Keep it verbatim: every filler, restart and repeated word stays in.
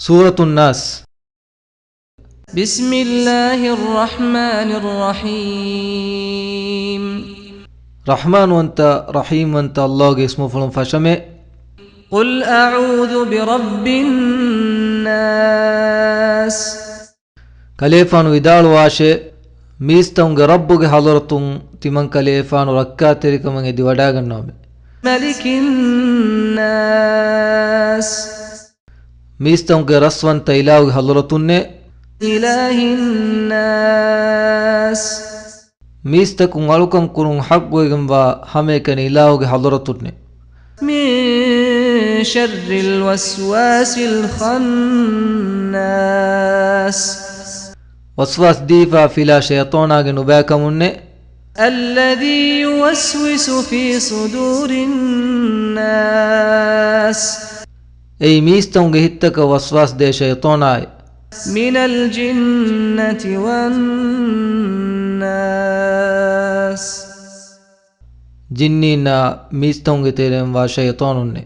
ސޫރަތު ނާސް. بسم الله الرحمن الرحيم. ރަޙްމާންވަންތަ، ރަޙީމްވަންތަ ﷲ ގެ އިސްމުފުޅުން ފަށަމޭ. قل أعوذ برب الناس. ކަލޭފާނު ވިދާޅުވާށޭ، މީސްތަކުންގެ ރައްބުގެ ޙަޟްރަތުން ތިމަން ކަލޭފާނު ރައްކާތެރިކަމަށް އެދިވަޑާގަންނަވަމޭ. ملك الناس. މީސްތަކުންގެ ރަސްވަންތަ އިލާހުގެ ޙަޟްރަތުންނޭ. إله الناس. މީސްތަކުން އަޅުކަން ކުރުން ޙައްޤުވެގެންވާ ހަމައެކަނި އިލާހުގެ ޙަޟްރަތުންނޭ. من شر الوسواس الخناس. ވަސްވާސް ދީފާ ފިލާ ޝައިޠާނާގެ ނުބައިކަމުންނޭ. الذي يوسوس في صدور الناس. އެއީ މީސްތަކުންގެ ހިތްތަކަށް ވަސްވާސް ދޭ ޝައިޠާނާއި. من الجنة والناس. ޖިންނީންނާ މީސްތަކުންގެ ތެރެއިން ވާ ޝައިޠާނުންނޭ.